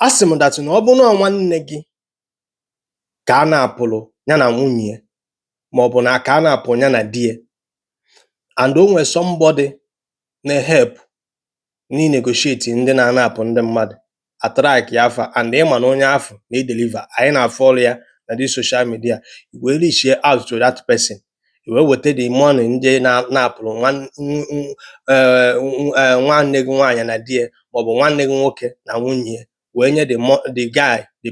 A sị m that na ọ bụrụ na ọ nwanne gị ka a na-apụrụ ya na nwunye ya, maọbụ na ka a na-apụ ya na di ya, and o nwere somebody na-help na negotiate ndị na-anapụ ndị mmadụ atrack ya afa, and ịma na onye afọ na-edeliver, anyị na-afụ ọrụ ya na this social media, wee reach out to that person, wee weta the money ndị na-napụrụ nwanne gị nwaanyị na di ya, maọbụ nwanne gị nwoke na nwunye ya, wee nye the guy, the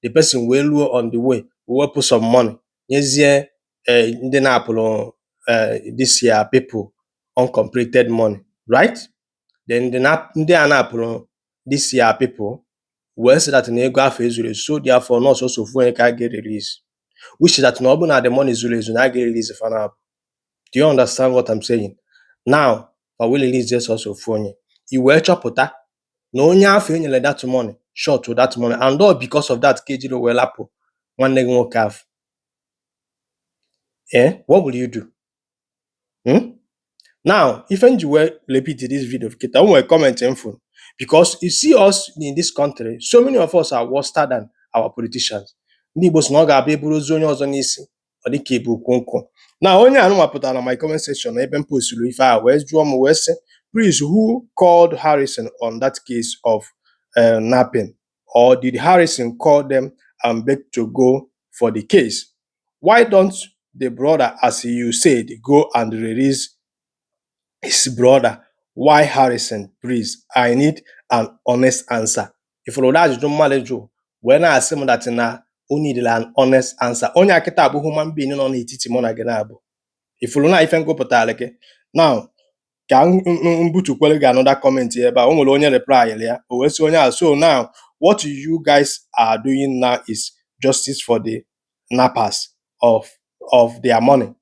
person wee ruo on the way wepụ some money nyezie ndị na-apụrụ this year people uncompleted money, right? Then ndị a na-apụrụ this year people wee sị that na ego afọ ezuru ezu, so therefore na ọsọsọ ofu onye ka a ga-release, which that na ọ bụrụ na the money zuru ezu na a ga-release fa na. Do you understand what I'm saying now? Fa wee release sọsọ ofu onye, i wee chọpụta na onye afọ enyere that money short that money, and all because of that ka ejiri wee lapụ nwanne gị nwoke afọ. What will you do? Hmm? Now, ife m ji wee repeat this video kịta, o nwere comment m fụrụ, because you see us in this country, so many of us are worse than our politicians. Ndị Igbo sị na ọ ga-abịa eburu ozu onye ọzọ n'isi, ọ dị ka ebu ukwu nkụ. Na onye anụnwa pụtara na my comment section ebe m posturu ife a, wee jụọ m, wee sị, "Please, who called Harrison on that case of napping, or did Harrison call them and beg to go for the case? Why don't the brother, as you said, go and release his brother? Why Harrison? Please, I need an honest answer." Ifuru ụdị ajụjụ mmadụ jụ wee na-asị m that na o need an honest answer. Onye a kịta bụ human being nọ n'etiti mụ na gị na-abụ. Ifuru na ife ngụpụtara gị now, ka m butukwere gị another comment ebe a. O nwere onye reply ya, o wee sị onye a, "So now what you guys are doing now is justice for the nappers of their money."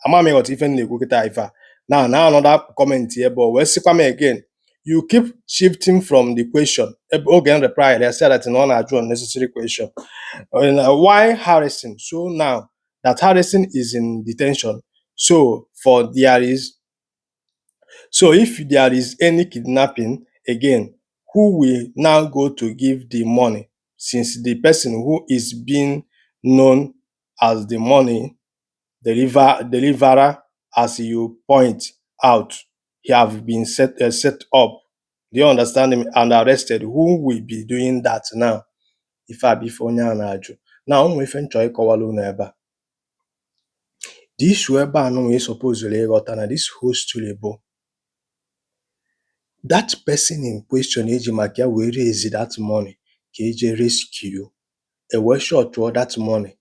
Ama m ịghọta ife m na-ekwu kịta. Ife a now na another comment ebe o wee sịkwa m again, "You keep shifting from the question." Ebe oge m reply ya, say that na ọ na-ajụ unnecessary question. Why Harrison? So now that Harrison is in detention, so if there is any kidnapping again, who will now go to give the money, since the person who is being known as the money deliverer, as you point out, he have been set up, do you understand me, and arrested? Who will be doing that now?" Ife a bụ ife onye a na-ajụ. Na o nwere ife m chọrọ ịkọwara unu ebe a. The issue ebe a nụnwa ị suppose ịghọta na this whole story bụ that person in question eji maka ya wee raise that money ka eje rescue, e wee shortụọ that money.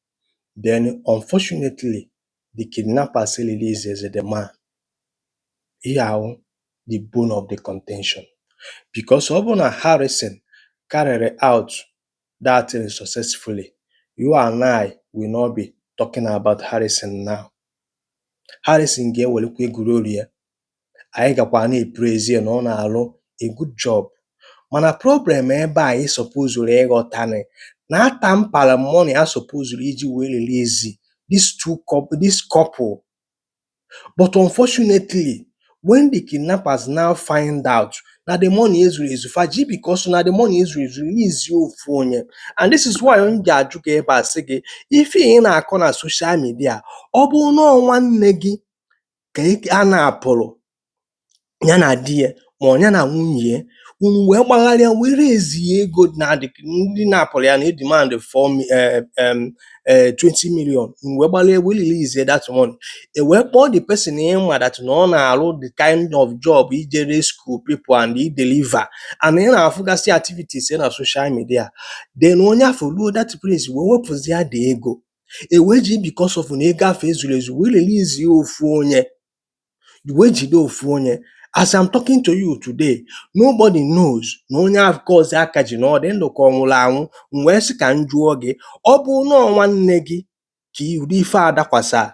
Then unfortunately, the kidnappers releases the man. Ihe ahụ the bone of the contention, because ọ bụrụ na Harrison carried out that thing successfully, you and I will not be talking about Harrison now. Harrison ga-ewerekwa egwuregwu ya, anyị gakwa na-epraise ya na ọ na-arụ a good job. Mana problem ebe a anyị supposed ịghọta na atampara money a supposed iji wee release this two couple, this couple. But unfortunately, when the kidnappers now find out na the money ezuru ezu, fa ji because na the money ezuru ezu release ofu onye. And this is why m ji ajụ gị ebe a, sị gị, ife ị na-akọ na social media, ọ bụrụ na ọ nwanne gị ka a na-apụrụ ya na di ya, ma ọ ya na nwunye ya, unu wee gbagharịa wee raise ego na ndị na-apụrụ ya na demand for 20 million, unu wee gbalịa wee release that money, e wee kpọọ the person ịma that na ọ na-arụ the kind of job ije rescue people and i deliver, and ị na-afụgasị activities ya na social media. Then onye afọ ruo that place wee wepụzia the ego, e wee ji because of na ego afọ ezuru ezu wee release ofu onye, wee jide ofu onye. As I'm talking to you today, nobody knows na onye ahụ ka ọzọ aka ji na ọ dị ndụ ka ọ nwụrụ anwụ. M wee sị ka m jụọ gị, ọ bụrụ na ọ nwanne gị ka ụdị ife a dakwasa,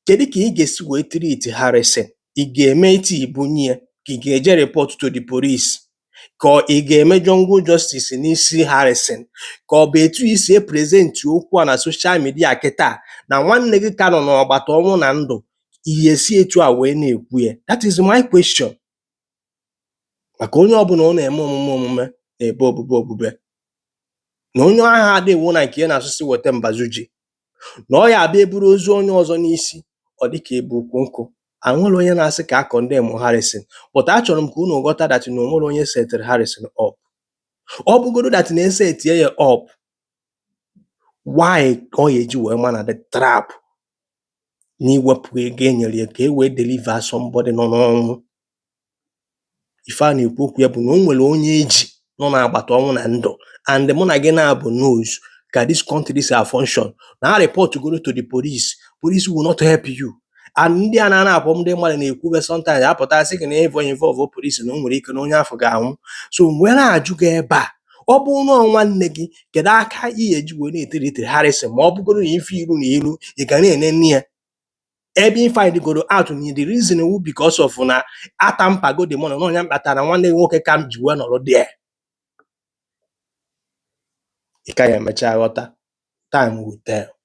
kedu ka ị ga-esi wee treat Harrison? Ị ga-eme iti ibunye ya, ka ị ga-eje report to the police, ka ị ga-eme jungle justice n'isi Harrison, ka ọ bụ etu isi epresent okwu a na social media kịta na nwanne gị ka nọ n'ọgbata ọnwụ na ndụ, ihe esi etu a wee na-ekwu ya? That is my question. Maka onye ọbụla ọ na-eme omume na-ebe obube obube. Na onye ahụ ada ewu na nke ya na-asụsị weta mbazụ ji na ọ ya abịa eburu ozu onye ọzọ n'isi, ọ dịka ebu ukwu nkụ. Anwere onye na-asị ka a condemn Harrison, but achọrọ m ka unu ghọta that na onwere onye setịrị Harrison up. Ọ bụgodo that na esetie ya up, why ka ọ ga-eji wee ma na the trap na iwepụ ego e nyere ya ka e wee deliver somebody nọ n'ọnwụ? Ife a na-ekwu okwu ya bụ na o nwere onye eji nọ n'agbata ọnwụ na ndụ, and mụ na gị na-abụ knows ka this country si function, na ha report goro to the police, police will not help you. And ndị a na-ana akpọ ndị mmadụ na-ekwube, sometimes apụta sị gị na ịvọ involve police, na o nwere ike na onye afọ ga-anwụ. So mgbe na-ajụ gị ebe a, ọ bụrụ na ọ nwanne gị, kedu aka ị ga-eji wee na-etiriti Harrison, ma ọ bụgoro na ife iru na iru ị ga na-enene ya, ebe ị find goro out na the reason wu because of na atampago the money, na ọnya kpatara nwanne gị nwoke ka m ji wee nọrọ there? Ị ka ya emecha ghọta. Time will tell.